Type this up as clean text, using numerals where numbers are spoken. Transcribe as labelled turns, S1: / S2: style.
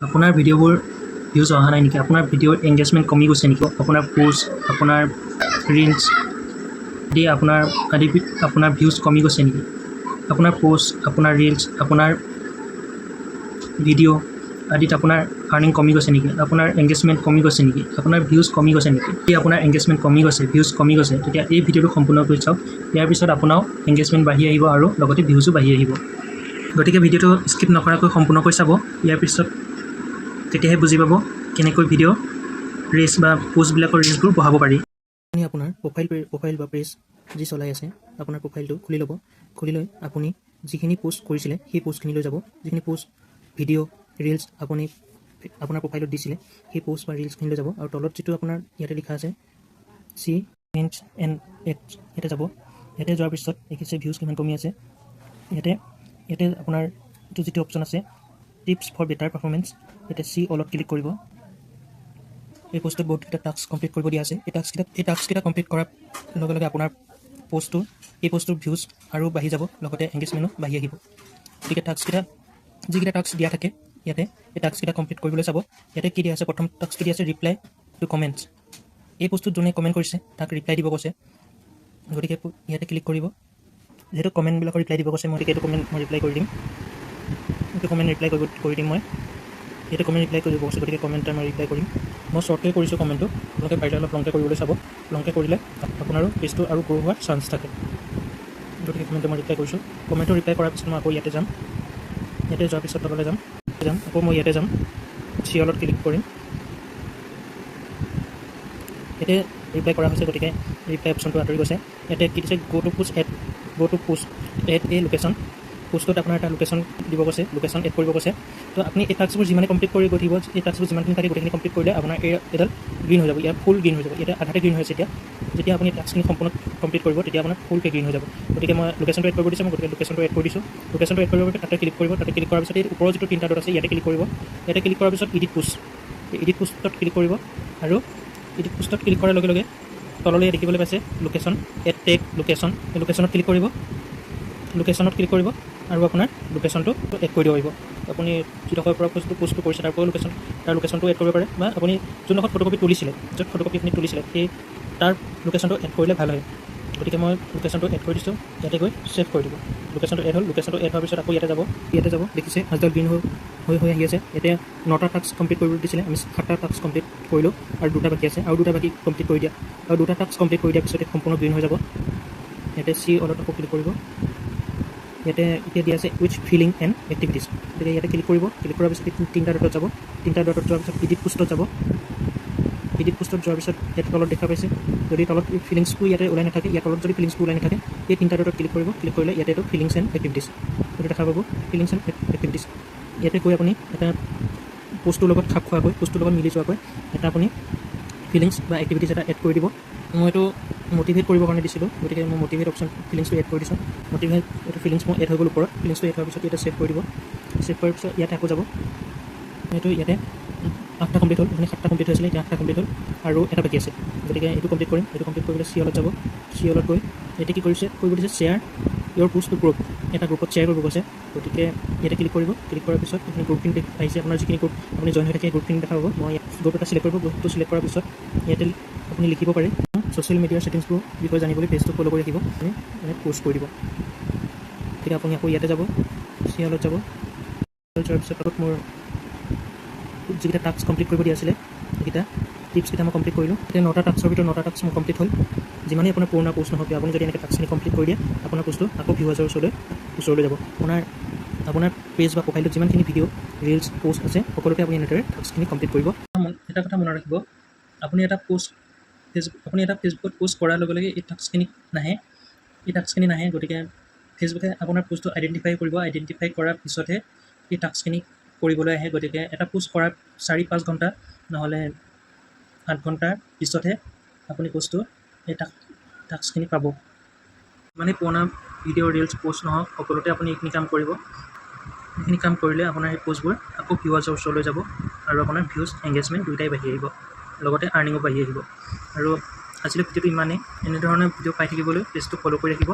S1: আপোনাৰ ভিডিঅ'বোৰ ভিউজ অহা নাই নেকি? আপোনাৰ ভিডিঅ'ৰ এংগেজমেণ্ট কমি গৈছে নেকি? আপোনাৰ প'ষ্ট, আপোনাৰ ৰিলছ আদি আপোনাৰ আদি আপোনাৰ ভিউজ কমি গৈছে নেকি? আপোনাৰ প'ষ্ট, আপোনাৰ ৰিলছ, আপোনাৰ ভিডিঅ' আদিত আপোনাৰ আৰ্নিং কমি গৈছে নেকি? আপোনাৰ এংগেজমেণ্ট কমি গৈছে নেকি? আপোনাৰ ভিউজ কমি গৈছে নেকি? যদি আপোনাৰ এংগেজমেণ্ট কমি গৈছে, ভিউজ কমি গৈছে, তেতিয়া এই ভিডিঅ'টো সম্পূৰ্ণকৈ চাওক। ইয়াৰ পিছত আপোনাৰো এংগেজমেণ্ট বাঢ়ি আহিব আৰু লগতে ভিউজো বাঢ়ি আহিব। গতিকে ভিডিঅ'টো স্কিপ নকৰাকৈ সম্পূৰ্ণকৈ চাব। ইয়াৰ পিছত তেতিয়াহে বুজি পাব কেনেকৈ ভিডিঅ' ৰিচ বা প'ষ্টবিলাকৰ ৰিচবোৰ বঢ়াব পাৰি। আপুনি আপোনাৰ প্ৰফাইল প্ৰফাইল বা পেজ যি চলাই আছে, আপোনাৰ প্ৰফাইলটো খুলি ল'ব। খুলি লৈ আপুনি যিখিনি প'ষ্ট কৰিছিলে, সেই প'ষ্টখিনিলৈ যাব। যিখিনি প'ষ্ট, ভিডিঅ', ৰিলছ আপুনি আপোনাৰ প্ৰফাইলত দিছিলে, সেই প'ষ্ট বা ৰিলছখিনিলৈ যাব আৰু তলত যিটো আপোনাৰ ইয়াতে লিখা আছে চি ইভেণ্টছ এণ্ড এডছ, ইয়াতে যাব। ইয়াতে যোৱাৰ পিছত দেখিছে ভিউজ কিমান কমি আছে। ইয়াতে আপোনাৰ এইটো যিটো অপশ্যন আছে, টিপছ ফৰ বেটাৰ পাৰফৰ্মেঞ্চ, ইয়াতে চি অলত ক্লিক কৰিব। এই প'ষ্টটোত বহুতকেইটা টাস্ক কমপ্লিট কৰিব দিয়া আছে। এই টাস্ককেইটা কমপ্লিট কৰাৰ লগে লগে আপোনাৰ প'ষ্টটোৰ এই প'ষ্টটোৰ ভিউজ আৰু বাঢ়ি যাব, লগতে এংগেজমেণ্টো বাঢ়ি আহিব। গতিকে টাস্ককেইটা, যিকেইটা টাস্ক দিয়া থাকে ইয়াতে, এই টাস্ককেইটা কমপ্লিট কৰিবলৈ চাব। ইয়াতে কি দিয়া আছে? প্ৰথম টাস্কটো দিয়া আছে ৰিপ্লাই টু কমেণ্টছ। এই প'ষ্টটোত যোনে কমেণ্ট কৰিছে, তাক ৰিপ্লাই দিব কৈছে। গতিকে ইয়াতে ক্লিক কৰিব। যিহেতু কমেণ্টবিলাকৰ ৰিপ্লাই দিব কৈছে, মই গতিকে এইটো কমেণ্ট মই ৰিপ্লাই কৰি দিম। এইটো কমেণ্ট ৰিপ্লাই কৰি দিম মই। এইটো কমেণ্ট ৰিপ্লাই কৰিব কৈছে, গতিকে কমেণ্ট মই ৰিপ্লাই কৰিম। মই শ্বৰ্টকৈ কৰিছোঁ কমেণ্টটো। আপোনালোকে পাৰিলে অলপ লংকৈ কৰিবলৈ চাব। লংকৈ কৰিলে আপোনাৰো পেজটো আৰু গ্ৰ' হোৱাৰ চান্স থাকে। গতিকে কমেণ্টটো মই ৰিপ্লাই কৰিছোঁ। কমেণ্টটো ৰিপ্লাই কৰাৰ পিছত মই আকৌ ইয়াতে যাম। ইয়াতে যোৱাৰ পিছত তললৈ যাম, আকৌ মই ইয়াতে যাম, চি অলত ক্লিক কৰিম। ইয়াতে ৰিপ্লাই কৰা হৈছে, গতিকে ৰিপ্লাই অপশ্যনটো আঁতৰি গৈছে। ইয়াতে কি দিছে? Go to post, add, go to post, add a location। পোষ্টত আপোনাৰ এটা লোকেশ্যন দিব কৈছে, লোকেশ্যন এড কৰিব কৈছে। তো আপুনি এই টাস্কবোৰ যিমানে কমপ্লিট কৰি গৈ থাকিব, এই টাস্কবোৰ যিমানখিনি থাকে গোটেইখিনি কমপ্লিট কৰিলে আপোনাৰ এই এডাল গ্ৰীণ হৈ যাব। ইয়াৰ ফুল গ্ৰীণ হৈ যাব। ইয়াতে আধাতে গ্ৰীণ হৈছে এতিয়া। যেতিয়া আপুনি টাস্কখিনি সম্পূৰ্ণ কমপ্লিট কৰিব, তেতিয়া আপোনাৰ ফুলকৈ গ্ৰীণ হৈ যাব। গতিকে মই লোকেশ্যনটো এড কৰিব দিছোঁ, মই গতিকে লোকেশ্যনটো এড কৰি দিছোঁ। লোকেশ্যনটো এড কৰিবৰ বাবে তাতে ক্লিক কৰিব। তাতে ক্লিক কৰাৰ পিছত এই ওপৰৰ যিটো তিনিটা ডট আছে, ইয়াতে ক্লিক কৰিব। ইয়াতে ক্লিক কৰাৰ পিছত এডিট পোষ্ট, এই এডিট পোষ্টত ক্লিক কৰিব আৰু এডিট পোষ্টত ক্লিক কৰাৰ লগে লগে তললৈ দেখিবলৈ পাইছে লোকেশ্যন, এড টেগ লোকেশ্যন। এই লোকেশ্যনত ক্লিক কৰিব। লোকেশ্যনত ক্লিক কৰিব আৰু আপোনাৰ লোকেশ্যনটো এড কৰি দিব পাৰিব। আপুনি যিডোখৰৰ পৰা পোষ্টটো কৰিছে, তাৰ পৰাও লোকেশ্যন, তাৰ লোকেশ্যনটো এড কৰিব পাৰে বা আপুনি যোনডোখৰত ফটোকপি তুলিছিলে, য'ত ফটোকপি আপুনি তুলিছিলে, সেই তাৰ লোকেশ্যনটো এড কৰিলে ভাল হয়। গতিকে মই লোকেশ্যনটো এড কৰি দিছোঁ। ইয়াতে গৈ ছেভ কৰি দিব। লোকেশ্যনটো এড হ'ল। লোকেশ্যনটো এড হোৱাৰ পিছত আকৌ ইয়াতে যাব। ইয়াতে যাব, দেখিছে আজডাল গ্ৰীণ হৈ হৈ হৈ আহি আছে। এতিয়া নটা টাস্ক কমপ্লিট কৰিব দিছিলে, আমি সাতটা টাস্ক কমপ্লিট কৰিলোঁ আৰু দুটা বাকী আছে। আৰু দুটা বাকী কমপ্লিট কৰি দিয়া আৰু দুটা টাস্ক কমপ্লিট কৰি দিয়াৰ পিছতে সম্পূৰ্ণ গ্ৰীণ হৈ যাব। ইয়াতে চি অলত আকৌ ক্লিক কৰিব। ইয়াতে এতিয়া দিয়া আছে উইথ ফিলিং এণ্ড এক্টিভিটিছ। গতিকে ইয়াতে ক্লিক কৰিব। ক্লিক কৰাৰ পিছত তিনিটা ডটত যাব। তিনিটা ডটত যোৱাৰ পিছত এডিট পোষ্টত যাব। এডিট পোষ্টত যোৱাৰ পিছত ইয়াতে তলত দেখা পাইছে, যদি তলত ফিলিংছটো ইয়াতে ওলাই নাথাকে, ইয়াৰ তলত যদি ফিলিংছটো ওলাই নাথাকে, এই তিনিটা ডটত ক্লিক কৰিব। ক্লিক কৰিলে ইয়াতে এইটো ফিলিংছ এণ্ড এক্টিভিটিছ এইটো দেখা পাব। ফিলিংছ এণ্ড এক্টিভিটিছ, ইয়াতে গৈ আপুনি এটা পোষ্টটোৰ লগত খাপ খোৱাকৈ, পোষ্টটোৰ লগত মিলি যোৱাকৈ এটা আপুনি ফিলিংছ বা এক্টিভিটিছ এটা এড কৰি দিব। মই এইটো মটিভেট কৰিবৰ কাৰণে দিছিলোঁ, গতিকে মই মটিভেট অপশ্যন ফিলিংছটো এড কৰি দিছোঁ। মটিভেট এইটো ফিলিংছ মোৰ এড হৈ গ'ল। ওপৰত ফিলিংছটো এড হোৱাৰ পিছত ইয়াতে ছেভ কৰি দিব। ছেভ কৰাৰ পিছত ইয়াতে আকৌ যাব। এইটো ইয়াতে আঠটা কমপ্লিট হ'ল। মানে সাতটা কমপ্লিট হৈছিলে, এতিয়া আঠটা কমপ্লিট হ'ল আৰু এটা বাকী আছে। গতিকে এইটো কমপ্লিট কৰিম। এইটো কমপ্লিট কৰিবলৈ চি অলত যাব। চি অলত গৈ এতিয়া কি কৰিছে, কৰিব দিছে share your post to group। এটা গ্ৰুপত শ্বেয়াৰ কৰিব কৈছে। গতিকে ইয়াতে ক্লিক কৰিব। ক্লিক কৰাৰ পিছত এইখিনি গ্ৰুপখিনি আহিছে। আপোনাৰ যিখিনি গ্ৰুপ আপুনি জইন হৈ থাকে, সেই গ্ৰুপখিনি দেখা পাব। মই ইয়াত গ্ৰুপ এটা চিলেক্ট কৰিব। গ্ৰুপটো চিলেক্ট কৰাৰ পিছত ইয়াতে আপুনি লিখিব পাৰে, ছ'চিয়েল মিডিয়াৰ ছেটিংছবোৰ বিষয়ে জানিবলৈ পেজটো ফ'ল' কৰি ৰাখিব। আপুনি মানে প'ষ্ট কৰি দিব। গতিকে আপুনি আকৌ ইয়াতে যাব, চি অলত যাব। যোৱাৰ পিছত তলত মোৰ যিকেইটা টাস্ক কমপ্লিট কৰিব দিয়া আছিলে, সেইকেইটা টিপছকেইটা মই কমপ্লিট কৰিলোঁ। এতিয়া নটা টাস্কৰ ভিতৰত নটা টাস্ক মোৰ কমপ্লিট হ'ল। যিমানেই আপোনাৰ পুৰণা প'ষ্ট নহওক কিয়, আপুনি যদি এনেকৈ টাস্কখিনি কমপ্লিট কৰি দিয়ে, আপোনাৰ প'ষ্টটো আকৌ ভিউৱাৰ্ছৰ ওচৰলৈ যাব। আপোনাৰ পেজ বা প্ৰফাইলটোত যিমানখিনি ভিডিঅ', ৰিলছ, প'ষ্ট আছে, সকলোতে আপুনি এনেদৰে টাস্কখিনি কমপ্লিট কৰিব। এটা কথা মনত ৰাখিব, আপুনি এটা ফেচবুকত প'ষ্ট কৰাৰ লগে লগে এই টাস্কখিনি নাহে। এই টাস্কখিনি নাহে। গতিকে ফেচবুকে আপোনাৰ প'ষ্টটো আইডেণ্টিফাই কৰিব। আইডেণ্টিফাই কৰাৰ পিছতহে এই টাস্কখিনি কৰিবলৈ আহে। গতিকে এটা পোষ্ট কৰাৰ 4-5 ঘণ্টা নহ'লে 8 ঘণ্টাৰ পিছতহে আপুনি প'ষ্টটো এই টাস্কখিনি পাব। যিমানেই পুৰণা ভিডিঅ', ৰিলছ, প'ষ্ট নহওক, সকলোতে আপুনি এইখিনি কাম কৰিব। এইখিনি কাম কৰিলে আপোনাৰ সেই প'ষ্টবোৰ আকৌ ভিউৱাৰ্ছৰ ওচৰলৈ যাব আৰু আপোনাৰ ভিউজ, এংগেজমেণ্ট দুয়োটাই বাঢ়ি আহিব, লগতে আৰ্নিঙো বাঢ়ি আহিব। আৰু আজিলৈ ভিডিঅ'টো ইমানেই। এনেধৰণৰ ভিডিঅ' পাই থাকিবলৈ পেজটো ফ'ল' কৰি ৰাখিব।